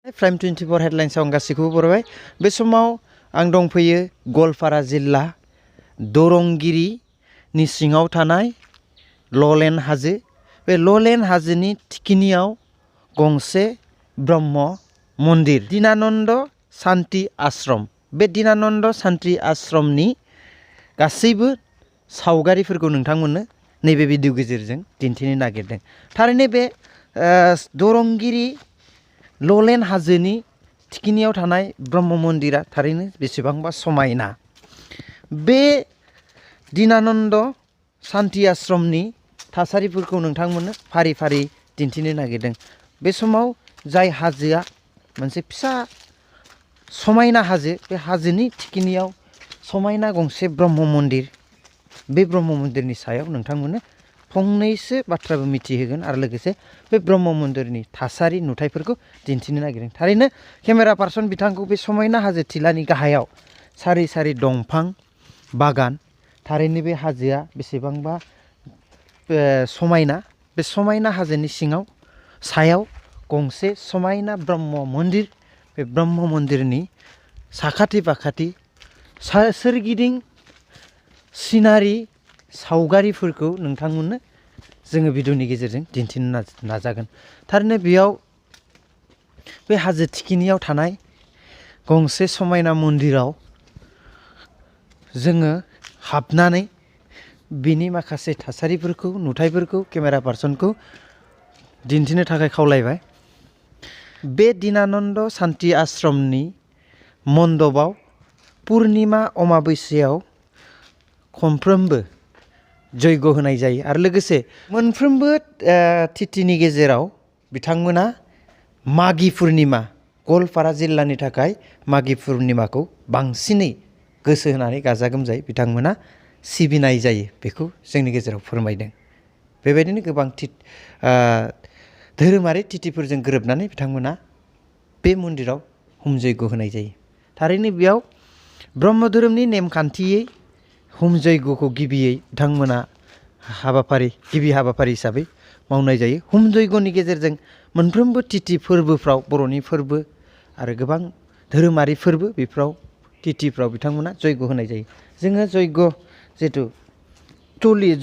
Prime 24 हेडलाइन्सआव आं गासैखौबो बरायबाय। बे समाव आं दंफैयो गवालपारा जिल्ला दरंगिरिनि सिङाव थानाय ल'लेण्ड हाजो। बे ल'लेण्ड हाजोनि थिखिनियाव गंसे ब्रह्म मन्दिर दीनानन्द सान्ति आश्रम। बे दीनानन्द सान्ति आश्रमनि गासैबो सावगारिफोरखौ नोंथांमोननो नैबे भिडिअ गेजेरजों दिन्थिनो नागिरदों। थारैनो बे दरंगिरि ल'लेण्ड हाजोनि थिखिनियाव थानाय ब्रह्म मन्दिरा थारैनो बेसेबांबा समायना। बे दीनानन्द सान्ति आश्रमनि थासारिफोरखौ नोंथांमोननो फारि फारि दिन्थिनो नागिरदों। बे समाव जाय हाजोआ मोनसे फिसा समायना हाजो, बे हाजोनि थिखिनियाव समायना गंसे ब्रह्म मन्दिर। बे ब्रह्म मन्दिरनि सायाव नोंथांमोननो फंनैसो बाथ्राबो मिथिहोगोन आरो लोगोसे बे ब्रह्म मन्दिरनि थासारि नुथायफोरखौ दिन्थिनो नागिरदों। थारैनो केमेरा पार्सन बिथांखौ बे समायना हाजो थिलानि गाहायाव सारि सारि दंफां बागान। थारैनो बे हाजोआ बेसेबांबा समायना। बे समायना हाजोनि सायाव गंसे समायना ब्रह्म मन्दिर। बे ब्रह्म मन्दिरनि साखाथि फाखाथि सोरगिदिं सिनारि सावगारिफोरखौ नोंथांमोननो जोङो भिडिअनि गेजेरजों दिन्थिनो नाजागोन। थारैनो बेयाव बे हाजो थिखिनियाव थानाय गंसे समायना मन्दिराव जोङो हाबनानै बिनि माखासे थासारिफोरखौ नुथायफोरखौ केमेरा पार्सनखौ दिन्थिनो थाखाय खावलायबाय। बे दीनानन्द सान्ति आश्रमनि मन्दबाव पुर्निमा अमाबस्यायाव खनफ्रोमबो जयग' होनाय जायो आरो लोगोसे मोनफ्रोमबो तिथिनि गेजेराव बिथांमोना मागि पुर्निमा, गवालपारा जिल्लानि थाखाय मागि पुर्निमाखौ बांसिनै गोसो होनानै गाजा गोमजायै बिथांमोना सिबिनाय जायो। बेखौ जोंनि गेजेराव फोरमायदों। बेबायदिनो गोबां धोरोमारि तिथिफोरजों गोरोबनानै बिथांमोना बे मन्दिराव हुम जयग' होनाय जायो। थारैनो बेयाव ब्रह्म धोरोमनि नेमखान्थियै हुम जयग'खौ गिबियै बिथांमोना गिबि हाबाफारि हिसाबै मावनाय जायो। हुम जयग'नि गेजेरजों मोनफ्रोमबो तिथि फोरबोफ्राव, बर'नि फोरबो आरो गोबां धोरोमारि फोरबो, बेफ्राव तिथिफ्राव बिथांमोना जयग' होनाय जायो। जोङो जयग' जिथु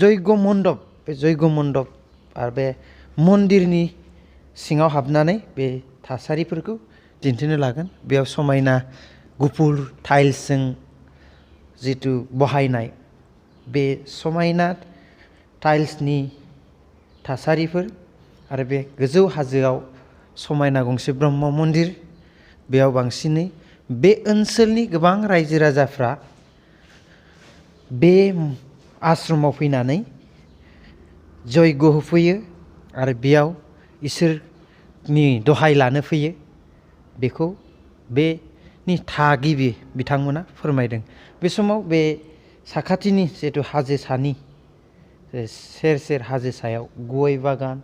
जयग' मण्डप, बे जयग' मण्डप आरो बे मन्दिरनि सिङाव हाबनानै बे थासारिफोरखौ दिन्थिनो लागोन। बेयाव समायना गुफुर टाइल्सजों जिथु बहायनाय बे समायना टाइल्सनि थासारिफोर आरो बे गोजौ हाजोआव समायना गंसे ब्रह्म मन्दिर। बेयाव बांसिनै बे ओनसोलनि गोबां रायजो राजाफ्रा बे आश्रमाव फैनानै जयग' होफैयो आरो बेयाव इसोरनि दहाय लानो फैयो। बेखौ बेनि थागिबि बिथांमोना फोरमायदों। बे समाव बे साखाथिनि जिथु हाजो सानि सेर सेर हाजो सायाव गय बागान,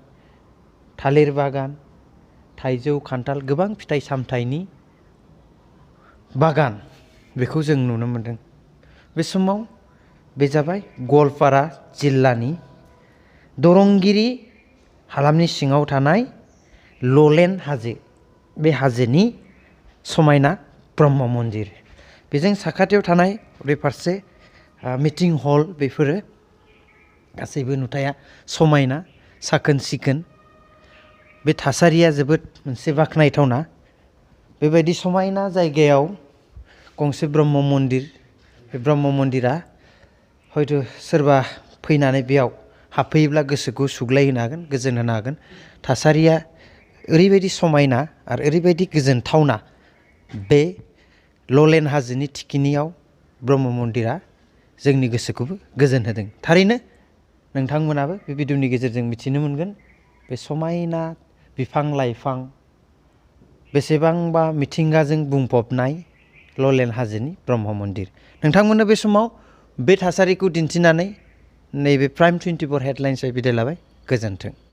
थालिर बागान, थाइजौ खान्थाल गोबां फिथाइ सामथाइनि बागान, बेखौ जों नुनो मोनदों। बे समाव बे जाबाय गवालपारा जिल्लानि दरंगिरि हालामनि सिङाव थानाय ल'लेण्ड हाजो। बे हाजोनि समायना ब्रह्म मन्दिर। बेजों साखाथियाव थानाय बे फारसे मिटिं हल, बेफोरो गासैबो नुथाया समायना साखोन सिखोन। बे थासारिया जोबोद मोनसे बाख्नायथावना। बेबायदि समायना जायगायाव गंसे ब्रह्म मन्दिर। बे ब्रह्म मन्दिरा हयथ' सोरबा फैनानै बेयाव हाबफैयोब्ला गोसोखौ सुग्लाय होनो हागोन, गोजोन होनो हागोन। थासारिया ओरैबायदि समायना आरो ओरैबायदि गोजोनथावना। बे ल'लेण्ड हाजोनि थिखिनियाव ब्रह्म मन्दिरा जोंनि गोसोखौबो गोजोन होदों। थारैनो नोंथांमोनाबो बे भिडिअनि गेजेरजों मिथिनो मोनगोन बे समायना बिफां लाइफां, बेसेबांबा मिथिंगाजों बुंफबनाय ल'लेण्ड हाजोनि ब्रह्म मन्दिर। नोंथांमोननो बे समाव बे थासारिखौ दिन्थिनानै नैबे प्राइम 24 हेडलाइन्सआव बिदाय लाबाय। गोजोन्थों।